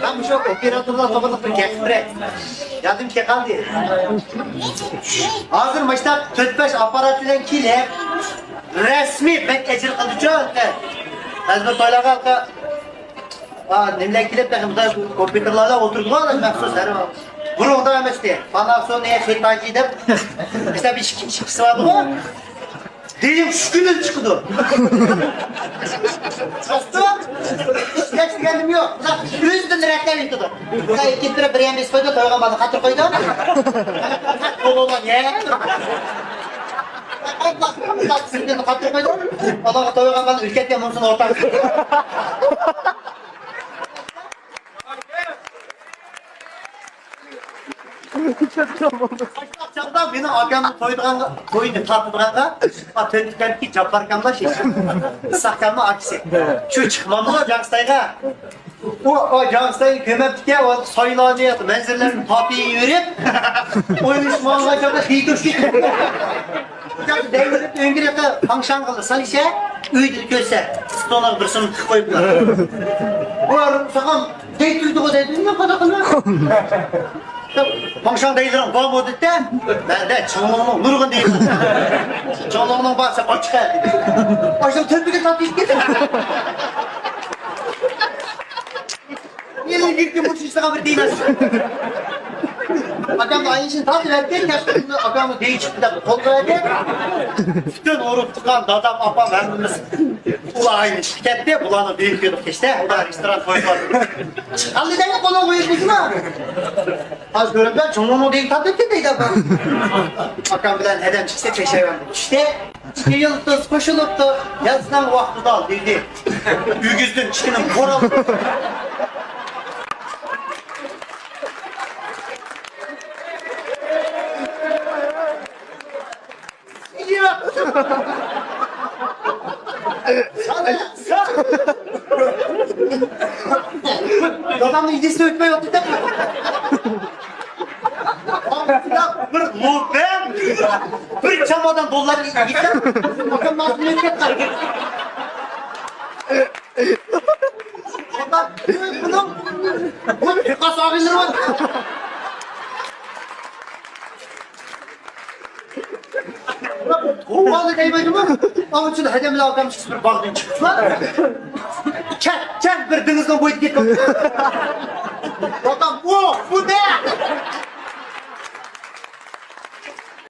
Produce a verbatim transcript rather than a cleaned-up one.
مەن مۇشۇ ئوپېراتورلار توغرىلىق بىر گەپ قىلىپ بېرەي. يادىمغا كېلىپ قالدى. ھازىر مۇشۇنداق تۆت-بەش ئاپپارات بىلەن كېلىپ، رەسمىي بەك ئەجىر قىلدىچۇ. بەزى بىر تويلارغا ھە، نېمىلەر كېلىپ، تېخى مۇنداق كومپيۇتېرلاردا ئولتۇرىدىغۇ مەخسۇس ھەر ۋاقىت. بۇرۇنقىدا ئەمەستى. پاناسونىك، خىتايچى دەپ، مەسىلەن، بىر ئىككى، ئىككىسى بارغۇ. دېيىم چۈشكىنىدىن چىقىدۇ. راستمۇ؟ ئىشلەش دېگەننېمە يوق. ئۆزىدىن رەتلەپ يېتىدۇ. بۇلار ئىككى بىر، بىر يەم بېسىپ قويدى، تويغان بالىنى قاتتۇرۇپ قويدى. قاتتۇرۇپ قويدى. بالىغا تويغان بالىنى ئۈلكەتكەن مۇنسىنى ئورتاق. چاغدا مېنىڭ ئاكامنى تويىدىغانغا، تويىنى تارتىدىغانغا، تۆتكەمكى جاپپاركاملا شېشىم. ئىساقكامنىڭ ئاكىسى. شۇ چىقمامدۇ جاڭستايغا؟ ئۇ، ئۇ جاڭستاينى كۆرمەپتىكەن، ئۇ سايلارنى، مەنزىرىلەرنى تارتىۋېرىپ، ئوينىشىپ ماڭغان چاغدا خېتى چۈشتى. دەيدىغىنى ئۆڭگۈرەكتە پاڭشاڭغىلا سالىشە، ئۆيدە كۆرسە، ستولغا بىر سوم تىقىپ قويۇپلا. ئۇلار ساغام دەيتىدىغۇ دەيدۇ، نېمە قانداق قىلىمەن؟ پاڭشاڭ دەيلىرىڭ بارمۇ دېدى. مەندە چىڭلىڭنىڭ نۇرغۇن دەيدۇ. چىڭلىڭنىڭ بارسا ئاچىقە دېدى. ئاشۇ تۆپىگە تارتىپ كېتىدۇ. يەنە يىرىككە مۇشۇ ئىشلىغان بىر دېيىمەن. ئاكامنىڭ ئاينىشىنى تارتىۋەتتى، كەچ ئاكامنىڭ دېيى چىقتى دەپ قول قويدى. پۈتۈن ئۇرۇق تۇغقان، دادام، ئاپام، ھەممىمىز ئۇلار ئاينىشقا كەتتى، بۇلارنىڭ دېيىنى كۆردۇق كەچتە، ئۇلار رېستوران قويۇپ بەردى. چىقاللى دەيمەن، قولۇڭ قويۇپ دېدىما؟ ھازىر كۆرۈمدە چوڭلۇقنىڭ دېيى تارتىۋەتتى دەيدۇ ئاپام. ئاكام بىلەن ھەدەم چىقسا پېشايۋان چۈشتى. ئىككى يۇلتۇز قوشۇلۇپتۇ، يازنىڭ ۋاقتىدا دېدى. ئۆگزىدىن چىقىنىڭ بوران. دادامنىڭ ئىدىسى ئۆتمەي ئولتۇردى. بىر لوپەن، بىر چامادان دوللار يېتىپ، ئاكام ماشىنا ئۆتۈپ كەتتى. بۇنىڭ بۇ پىقاس ئاغىنىلىرى بار. توۋا دەيمەنمۇ؟ ئاۋۇ ئۈچۈن ھەدەم بىلەن ئاكام ئىككىسى بىر باغدىن چىقىپلا، كەتكەن بىر دېڭىزنىڭ بويىدا كېتىپ. ئاكام، ئۇ، بۇ دە!